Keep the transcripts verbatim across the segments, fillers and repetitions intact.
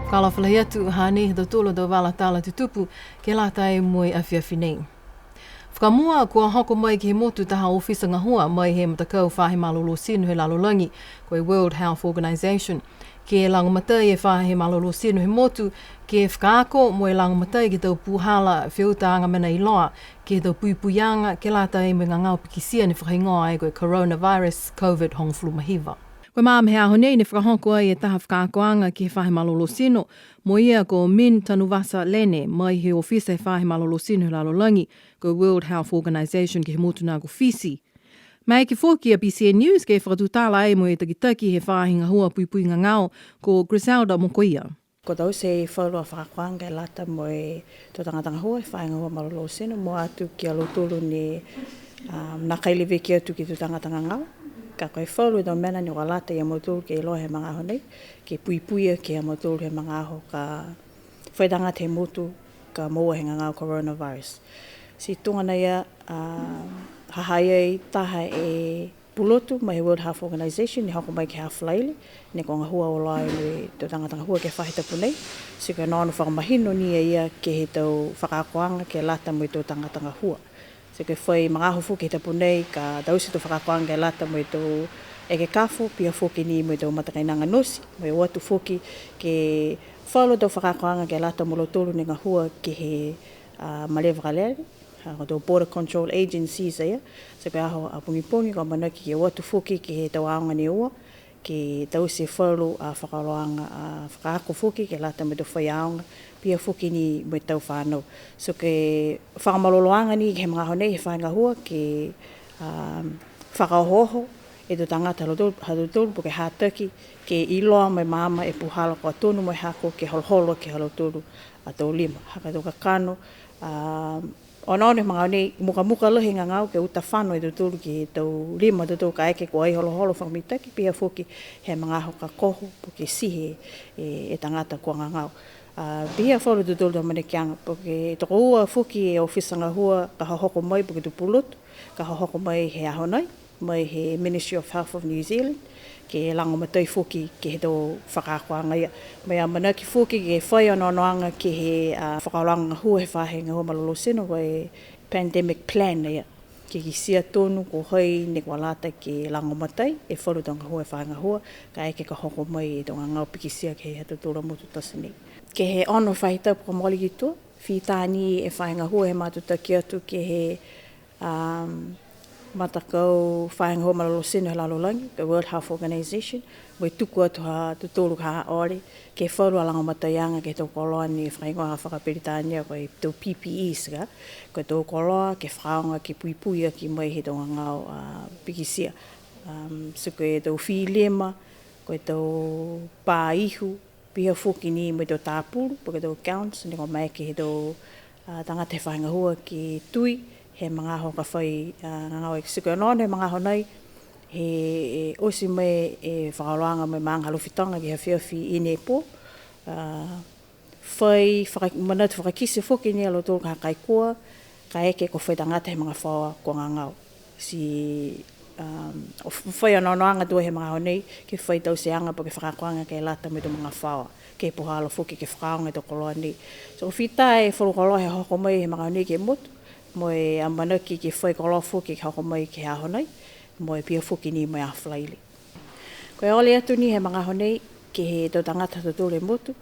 Fakaalofa lahi atu, hanei ha tautolu a tau vala tala tutupu ke lata mo e afiafi nei. Fakamua, kua hoko mai ke he motu taha ofisa gahua mai he matakau faahi malolō tino he lalolagi, ko e World Health Organization, ke lagomatai e faahi malolō tino he motu ke fakaako mo e lagomatai ke he tau puhala feutaaga mena iloa, ke he tau puipuiaga ke lata mo e gagao pikitia ne fakahigoa ai ko e coronavirus COVID hogofulu ma hiva. Ko e magaaho he aho nei ne fakahoko ai e taha fakaakoaga ke he faahi malolō tino, mo ia ko Min Tanuvasa Lene, mai he ofisa he faahi malolō tino he lalolagi, ko e World Health Organization ke he motu na ko Fisi. Maeke foki a B C N News ke fakatutala ai mo e takitaki he faahi gahua puipui gagao, ko Griselda Mokoia. Kua taute e falu a fakaakoaga ke lata mo e tau tagata gahua he faahi gahua malolō tino, mua atu ki a lautolu ne, um, nākai leveki atu ke he tau tagata gagao. Ka ko e falu e tau mena ne kua lata ia mautolu ke iloa he magaaho nei, ke puipui aki a mautolu he magaaho ka fai tagata he motu ka moua he gagao coronavirus. Ti tuga nei a, um, ha ha i ai taha e pulotu mai he World Health Organization, ne hoko mai ke he Falaile, ne kua gahua auloa ai mo e tau tagata gahua ke he faahi tapu nei, ti ko e onoono fakamahino ni a ia ke he tau fakaakoaga ke lata mo e tau tagata gahua. Ti ko e fai magaaho foki he tapu nei, ka taute e tau fakaakoaga ke lata mo e tau ekekafo, pihia foki ni mo e tau matakainaga nosi, mo e o atu foki ke falu tau fakaakoaga ke lata mo lautolu ne gahua ke he, a, malē vakalele, ha, ko e tau Border Control Agencies a ia. Ti ko e aho a pogipogi, kua amanaki ke o atu foki ke he tau aoga ne ua, ke taute falu a fakaholoaga, a, fakaako foki ke lata mo e tau faiaoga, pihia foki ni mo e tau fanau. Ti ko e fakamalolōaga ni ke he magaaho nei he faahi gahua ke, a, fakaohooho e tau tagata ha lautolu, ha tautolu, po ke hataki, ke iloa mo e maama e puhala kua tonu mo e hako ke holoholo ke he ha lautolu a tau lima. Ha ko e tau kakano, a, onoono he magaaho nei, mukamuka lahi e gagao ke uta fano e tautolu ke he tau lima ha tautolu kaeke kua ai holoholo fakamitaki, pihia foki he magaaho ka koho, po ke tihe e, e tagata kua gagao. A, pihia falu a tautolu tau manekiaga, po ke tokoua foki e ofisa gahua ka hohoko mai, po ke tau pulotu ka hohoko mai he aho nei, mai he Ministry of Health of New Zealand, ke lagomatai foki ke he tau fakaakoaga ia. Mo e amanaki foki ke fai onoonoaga ke he, a, fakaholoaga gahua he faahi gahua malolō tino, ko e pandemic plan ia. Ke kitia tonu ko hai ne kua lata ke lagomatai e falu tau gahua he faahi gahua, kaeke ka hoko mai e tau gagao pikitia ke he ha tautolu a motu tote nei. Ke he ono faahi tapu kua mole ki tua, fita ni e faahi gahua he matutaki atu ke he um, matakau faahi gahua malolō tino he lalolagi, ko e World Health Organization, mo e tuku atu ha tautolu ka ole, ke he falu a lagomataiaga ke he tau koloa ne fakahigoa fakaperitania ko e tau P P Es ka, ko e tau koloa ke fakaaoga ke puipui aki mai he tau gagao, a, pikitia. Um, ti ko e tau filima, ko e tau pā ihu, pihia foki ni mo e tau tapulu, po ke tau gowns, ne kua maeke he tau, a, tagata he faahi gahua ke tui, he magaaho ka fai, a, gagao e. Ti ko e onoono he magaaho nei, he, e, oti mai e fakaholoaga mo e maaga ha Alofi Toga ke he afiafi i ne pō, a, fai faka-, manatu fakakite foki ni a lautolu ka ha kai kua, kaeke kua fai tagata he magafaoa kua gagao. Ti, um, o f-, fai onoonoaga tuai he magaaho nei, ke fai tauteaga po ke fakaakoaga ke lata mo e tau magafaoa, ke he puhala foki ke fakaaoga e tau koloa nei. So, kua fita e falu koloa he hoko mai he magaaho nei ke he motu, mo e amanaki ke fai koloa foki ke hoko mai ke he aho nei, mo e pihia foki ni mo e aho Falaile. Ko e ole atu ni he magaaho nei, ke he tau tagata ha tautolu he motu,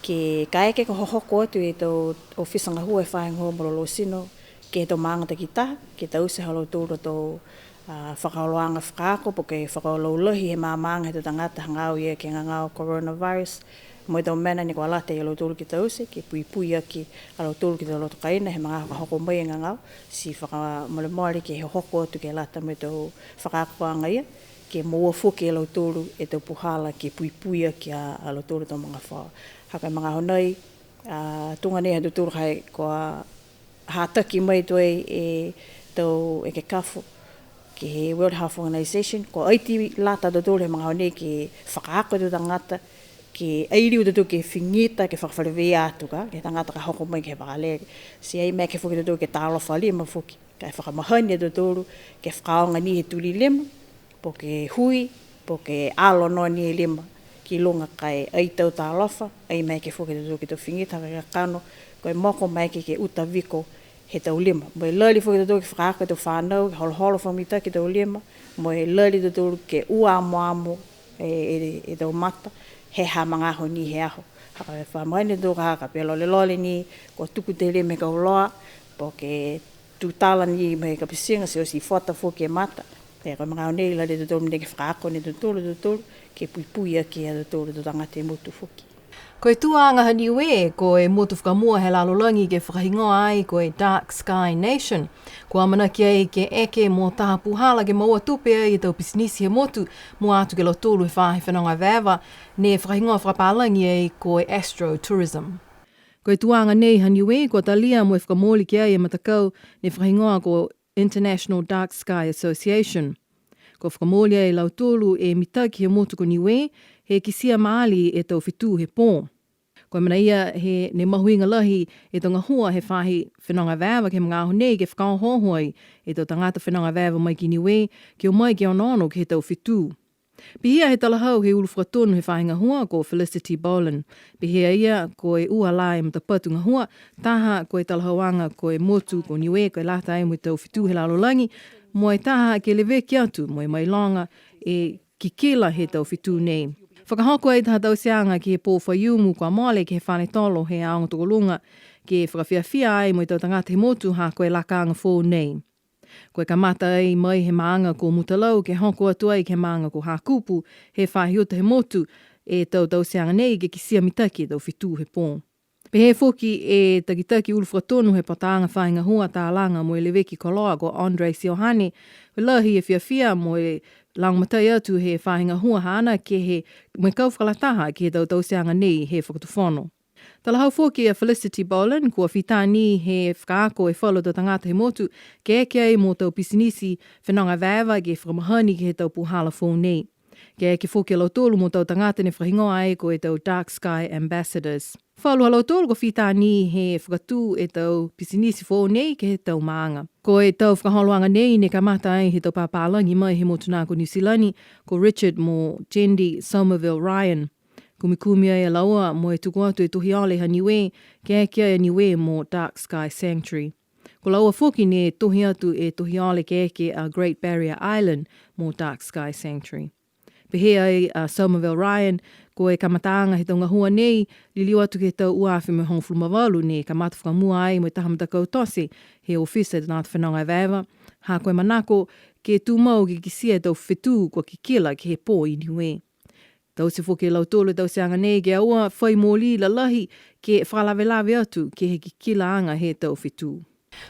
ke kaeke ka hohoko atu e tau ofisa gahua he faahi gahua malolō tino, ke he tau maaga takitaha, ke taute ha lautolu a tau, a, fakaholoaga fakaako, po ke fakalaulahi he maamaaga he tau tagata hagaao ia ke he gagao coronavirus, mo e tau mena ne kua lata ia lautolu ke taute, ke puipui aki a lautolu ke he tau loto kaina, he magaaho ka hoko mai e gagao, ti fakamolemole ke hohoko atu ke lata mo e tau fakaakoaga ia, ke moua foki e lautolu e tau puhala ke puipui aki a, a lautolu tau magafaoa. Ha ko e magaaho nei, a, tuga nei ha tautolu ka e kua hataki mai tuai e tau ekekafo ke he World Health Organization, kua ai ti lata a tautolu he magaaho nei ke fakaako e tau tagata, ke ai liu a tautolu ke figita, ke fakafeleveia atu ka, ke he tagata ka hoko mai ke he vakalele. Ti ai maeke foki a tautolu ke talofa lima foki. Ka e fakamahani a tautolu, ke fakaaoga ni he tuli lima, po ke hui, po ke alo noa ni e lima, ki luga ka e ai tau talofa, ai maeke foki a tautolu ke tau figita, ka e kakano, ko e moko maeke ke uta viko he tau lima. Mo e lali foki a tautolu ke fakaako e tau fanau, ke holoholo fakamitaki e tau lima, mo e lali a tautolu ke ua amoamo e, e, e tau mata, he ha magaaho ni he aho. Ha ko e fa mai ni a tautolu ka, ka pehē lolelole ni, kua tuku tele mo e kau loa, po ke tutala ni mo e kapitiga, ti oti fota foki e mata. He ko e magaaho nei lali a tautolu mo e ke fakaako ni a tautolu, tautolu, ke puipui aki a tautolu, tau tagata he motu foki. Ko e tuaga ha Niue, ko e motu fakamua he lalolagi ke fakahigoa ai ko e Dark Sky Nation. Kua amanaki ai ke eke mo taha puhala ke moua tupe ai e tau pisinisi he motu, mua atu ki a lautolu he faahi fenoga evaeva, ne fakahigoa fakapālagi ai ko e Astro Tourism. Ko e tuaga nei ha Niue, kua talia mo e fakamooli ki ai e matakau ne fakahigoa ko International Dark Sky Association. Kua fakamooli ai e lautolu e mitaki he motu ko Niue, he kitia maali e tau fetū he pō. Ko e mena ia he ne mahuiga lahi e tau gahua he faahi fenoga evaeva ke he magaaho nei ke fakaohooho ai e tau tagata fenoga evaeva mai ki Niue, ke o mai ke onoono ke he tau fetū. Pihia he talahau he ulu fakatonu he faahi gahua ko Felicity Bollen. Pihia ia ko e ua lā e matapatu gahua, taha ko e talahauaga ko e motu ko Niue ko e lata ai mo e tau fetū he lalolagi, mo e taha ke leveki atu mo e mailoga e kikila he tau fetū nei. Fakahoko ai taha tauteaga ke he pō Faiumu kua mole ke he fale tolo he aoga tokoluga, ke fakafiafia ai mo e tau tagata he motu ha ko e lakaaga foou nei. Ko e kamata ai mai he maaga ko Mutalau ke hoko atu ai ke he maaga ko Hakupu, he faahi uta he motu, e tau tauteaga nei ke kitia mitaki e tau fetū he pō. Pehē foki e takitaki ulu fakatonu he pataaga faahi gahua talaga mo e leveki koloa ko Andre Siohane, ko e lahi e fiafia mo e lagomatai atu he faahi gahua haana ke he mo e kau fakalataha ke he tau tauteaga nei he fakatufono. Talahau foki a Felicity Bollen, kua fita ni he fakaako e falu tau tagata he motu, ke eke ai mo tau pisinisi fenoga evaeva ke fakamahani ke he tau puhala foou nei. Ke eke foki a lautolu mo tau tagata ne fakahigoa ai ko e tau Dark Sky Ambassadors. Falu ha lautolu kua fita ni he fakatū e tau pisinisi foou nei ke he tau maaga. Ko e tau fakaholoaga nei ne kamata ai he tau papālagi mai he motu nā ko Niu Silani, ko Richard mo Jendi Somerville Ryan. Kumikumi ai a laua mo e tuku atu e tohi ole ha Niue, ke eke ai a Niue mo Dark Sky Sanctuary. Ko laua foki ne tohi atu e tohi ole ke eke a Great Barrier Island mo Dark Sky Sanctuary. Pehē ai a Somerville Ryan, ko e kamataaga he tau gahua nei, liliu atu ke he tau ua afe mo e hogofulu ma valu ne kamata fakamua ai mo e taha matakau tote he ofisa he tau tagata fenoga evaeva, ha ko e manako ke tumau ke kitia e tau fetū kua kikila ke he pō i Niue. Taute foki e lautolu e tauteaga nei ke aua fai molī lalahi ke fakalavelave atu ke he kikilaaga he tau fetū.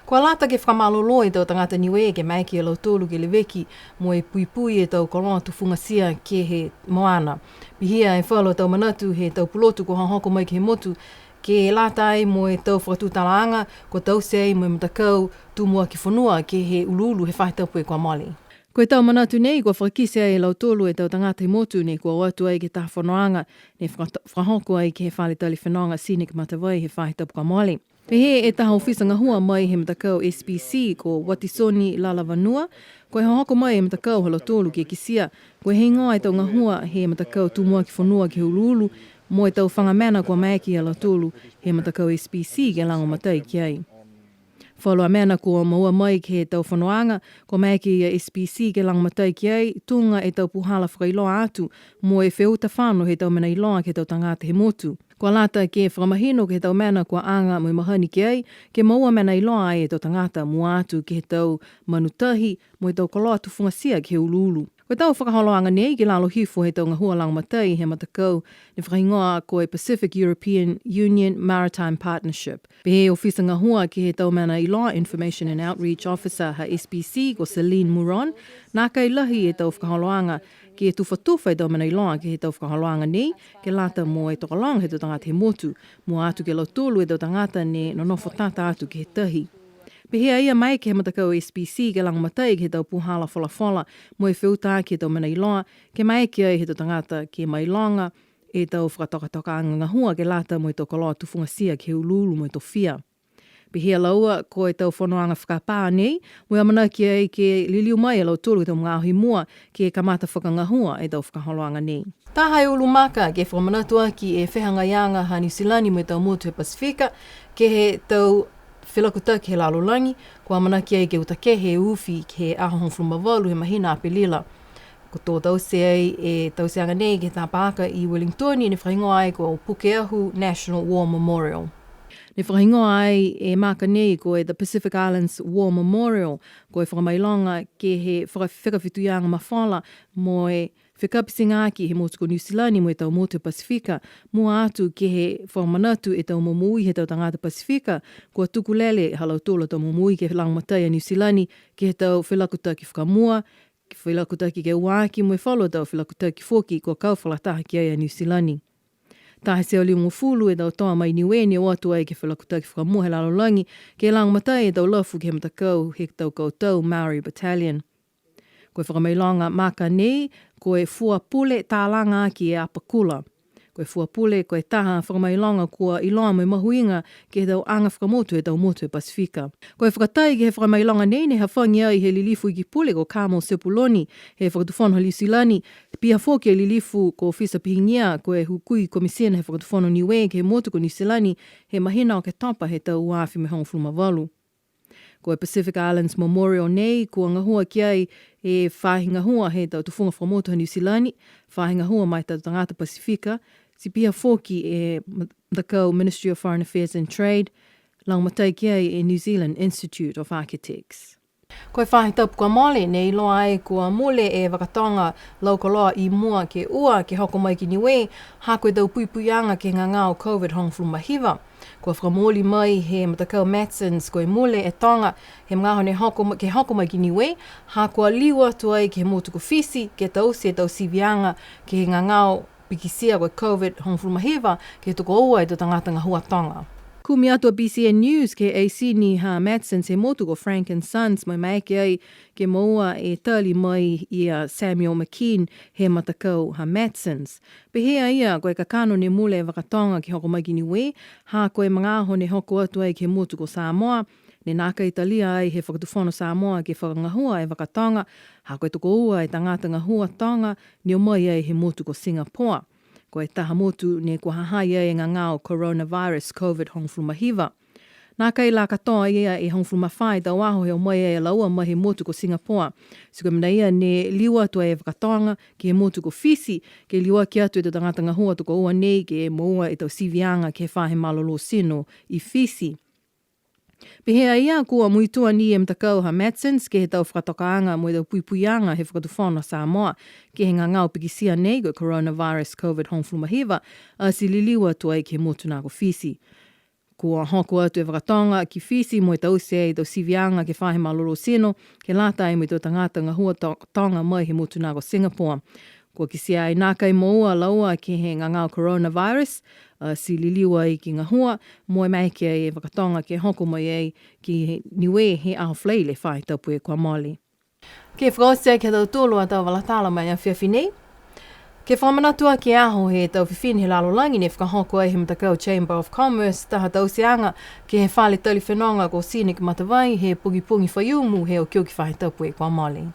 Kua lata ke fakamalolō e tau tagata Niue ke maeke ia lautolu ke leveki mo e puipui e tau koloa tufugatia ke he moana. Pihia e falu tau manatu he tau pulotu kua hohoko mai ke he motu, ke lata ai mo e tau fakatutalaaga kua taute ai mo e matakau tumuaki fonua ke he uluulu he faahi tapu kua mole. Ko e tau manatu nei, kua fakakite ai e lautolu e tau tagata he motu ne kua o atu ai ke he taha fonoaga ne faka-, fakahoko ai ke he fale tali fenoga Scenic Matavai he faahi tapu kua mole. Pehē e taha ofisa gahua mai he matakau S P C ko Watisoni Lalavanua, ko e hohoko mai e matakau ha lautolu ke kitia, ko e heigoa e tau gahua he matakau tumuaki fonua ke he uluulu, mo e tau faga mena kua maeke ia lautolu he matakau S P C ke lagomatai ki ai. Falu a mena kua moua mai ke he tau fonoaga, kua maeke ia S P C ke lagomatai ki ai, tuga e tau puhala fakailoa atu, mo e feuta fano he tau mena iloa ke he tau tagata he motu. Kua lata ke fakamahino ke he tau mena kua aga mo e mahani ki ai, ke moua mena iloa ai e tau tagata, mua atu ke he tau manu tahi, mo e tau koloa tufugatia ke he uluulu. Ko e tau fakaholoaga nei ki lalo hifo he tau gahua lagomatai he matakau ne fakahigoa ko e Pacific European Union Maritime Partnership. Pehē e ofisa gahua ke he tau mena iloa, Information and Outreach Officer ha S P C ko Celine Muron, nākai lahi e tau fakaholoaga ke tufatufa e tau mena iloa ke he tau fakaholoaga nei, ke lata mo e tokologa he tau tagata he motu, mua atu ki a lautolu e tau tagata ne nonofo tata atu ke he tahi. Pehē a ia, maeke he matakau S P C ke lagomatai ke he tau puhala folafola mo e feutaaki he tau mena iloa, ke maeke ai he tau tagata ke mailoga e tau fakatokatokaaga gahua ke lata mo e tau koloa tufugatia ke he uluulu mo e tofia. Pihia laua, ko e tau fonoaga fakapā nei, mo e amanaki ai ke liliu mai a lautolu ke he tau magaaho i mua, ke kamata fakagahua e tau fakaholoaga nei. Taha e ulu maka ke fakamanatu aki e fehagaiaga ha Niu Silani mo e tau motu he Pasifika, ke he tau felakutaki he lalolagi, kua amanaki ai ke uta kehe e ufi ke he aho hogofulu ma valu he mahina Apelila. Kua to taute ai e tauteaga nei ke he taha paaka i Wellington, ne fakahigoa ai ko Pukeahu National War Memorial. Ne fakahigoa ai e maka nei ko e The Pacific Islands War Memorial, ko e fakamailoga ke he faka-, fekafetuiaga mafola mo e fekapitiga aki he motu ko Niu Silani mo e tau motu he Pasifika, mua atu ke he fakamanatu e tau momoui he tau tagata Pasifika, kua tuku lele ha lautolu a tau momoui ke lagomatai a Niu Silani ke he tau felakutaki fakamua, felakutaki ke ua aki mo e falu a tau felakutaki foki kua kau fakalataha ki ai a Niu Silani. Taha e teau limagofulu e tau toa mai Niue ne o atu ai ke he felakutaki fakamua he lalolagi, ke lagomatai e tau lafu ke he matakau he tau kautau Maori Battalion. Ko e fakamailoga maka nei, ko e fua pule talaga aki e apakula. Ko e fua pule, ko e taha fakamailoga kua iloa mo e mahuiga ke he tau aga fakamotu he tau motu he Pasifika. Ko e fakatai ke he fakamailoga nei, ne hafagi ai he lilifu iki pule ko Carmel Sepuloni, he Fakatufono ha Niu Silani, pihia foki e lilifu ko Fisa Pihigia, ko e hukui Komisina he Fakatufono Niue ke he motu ko Niu Silani, he mahina Oketopa he tau ua afe mo e hogofulu ma valu. Ko e Pacific Islands Memorial nei, kua gahua ki ai e faahi gahua he tau tufuga fakamotu ha Niu Silani, faahi gahua ma e tau tagata Pasifika, ti pihia foki e matakau Ministry of Foreign Affairs and Trade, lagomatai ki ai e New Zealand Institute of Architects. Ko e faahi tapu kua mole, ne iloa ai kua mule e vakatoga lau koloa i mua ke ua ke hoko mai ki Niue, ha ko e tau puipuiaga ke he gagao COVID hogofulu ma hiva. Kua fakamooli mai he matakau Matsons ko e mule e toga he magaaho ne hoko ma-, ke hoko mai ki Niue, ha kua liu atu ai ke he motu ko Fisi, ke taute e tau siviaga ke he gagao pikitia ko e COVID hogofulu ma hiva, ke tokoua e tau tagata gahua toga. Kumi atu a BCN News ke he eisini ha Matsons he motu ko Frank and Sons, mo e maeke ai ke moua e tali mai ia Samuel McKean he matakau ha Matsons. Pehē a ia, ko e kakano ne mule e vakatoga ke hoko mai ki Niue, ha ko e magaaho ne hoko atu ai ke he motu ko Samoa, ne nākai talia ai he Fakatufono Samoa ke fakagahua e vakatoga, ha ko e tokoua e tagata gahua toga ne o mai ai he motu ko Singapore. Ko e taha motu ne kua ha ha i ai e gagao coronavirus COVID hogofulu ma hiva. Nākai la katoa ia e hogofulu ma fā e tau aho he o mai ai a laua mai he motu ko Singapore. Ti ko e mena ia ne liu atu e vakatoga ke he motu ko Fisi, ke liuaki atu e tau tagata gahua tokoua nei ke moua e tau siviaga ke he faahi malolō tino i Fisi. Pehē a ia, kua muitua ni e matakau ha Matsons ke he tau fakatokaaga mo e tau puipuiaga he Fakatufono Samoa ke he gagao pikitia nei ko e coronavirus COVID hogofulu ma hiva, a, ti liliu atu ai ke he motu na ko Fisi. Kua hoko atu e vakatoga ki Fisi mo e taute e tau siviaga ke he faahi malolō tino, ke lata ai mo e tau tagata gahua to-, toga mai he motu na ko Singapore. Kua kitia ai nākai moua a laua ke he gagao coronavirus, a, ti liliu ai ke gahua, mo e maeke ai e vakatoga ke hoko mai ai ki Niue he aho Falaile faahi tapu kua mole. Ke fakaoti aki ha tautolu a tau vala tala ma e afiafi nei. Ke fakamanatu aki e aho he tau fifine he lalolagi ne fakahoko ai he matakau Chamber of Commerce taha tauteaga ke he fale tali fenoga ko Scenic Matavai he pogipogi Faiumu he okioki faahi tapu kua mole.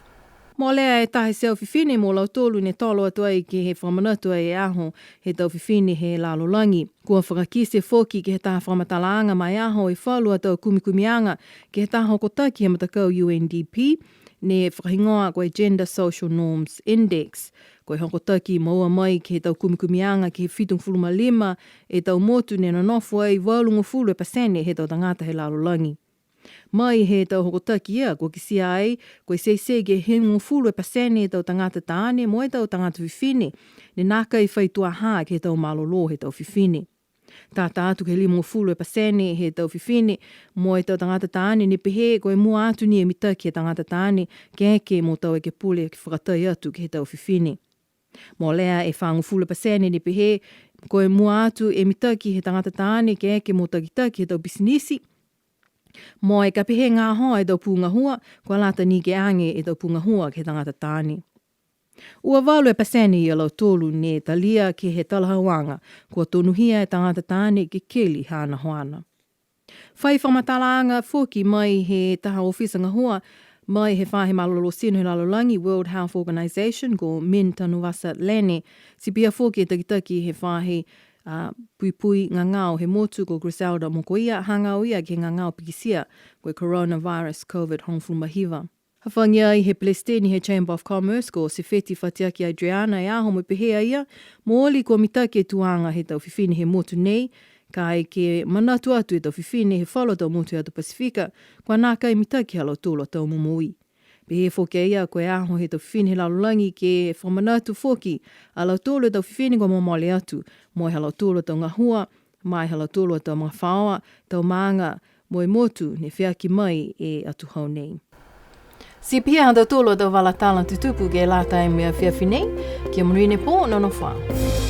Molea e taha e teau fifine mo lautolu ne tolo atu ai ke he fakamanatu ai e aho he tau fifine he lalolagi. Kua fakakite foki ke he taha fakamatalaaga ma e aho e falu a tau kumikumiaga ke he taha hokotaki he matakau UNDP, ne fakahigoa ko e Gender Social Norms Index. Ko e hokotaki moua mai ke he tau kumikumiaga ke he fitugofulu ma lima e tau motu ne nonofo ai valugofulu e pasene he tau tagata he lalolagi. Mai he tau hokotaki ia, kua kitia ai, ko e teitei ke hivagofulu e pasene he tau tagata taane mo e tau tagata fifine, ne nākai fai tuaha ke he tau malolō he tau fifine. Tata atu ke he limagofulu e pasene he tau fifine mo e tau tagata taane ne pehē ko e mua atu ni e mitaki he tagata taane ke eke mo tau ekepule ke fakatai atu ke he tau fifine. Molea e fāgofulu e pasene ne pehē ko e mua atu e mitaki he tagata taane ke eke mo takitaki he tau pisinisi. Mo e ka pehē gahoa e tau pū gahua, kua lata ni ke age e tau pū gahua ke he tagata taane. Ua valu e pasene ia lautolu ne talia ke he talahauaga, kua tonuhia e tagata taane ke keli haana hoana. Fai fakamatalaaga foki mai he taha ofisa gahua mai he faahi malolō tino he lalolagi, World Health Organization, ko Min Tanuvasa Lene, ti pihia foki e takitaki he faahi, a, puipui gagao he motu ko Griselda Mokoia, hagaao ia ke he gagao pikitia ko e coronavirus COVID hogofulu ma hiva. Hafagi ai he Pelesiteni he Chamber of Commerce ko Sefeti Fatiaki Adriana e aho mo e pehē a ia, mooli kua mitaki e tuaga he tau fifine he motu nei, ka e ke manatu atu e tau fifine he falu tau motu he atu Pasifika, kua nākai mitaki ha lautolu a tau momoui. Pehē foki a ia ko e aho he tau fifine he lalolagi ke fakamanatu foki a lautolu e tau fifine kua momole atu, mo e ha lautolu a tau gahua, mo e ha lautolu a tau magafaoa, tau maaga, mo e motu ne feaki mai e atuhau nei. Ti pihia ha tautolu a tau vala tala tutupu ke lata mo e afiafi nei, kia monuina e pō, nonofo ā.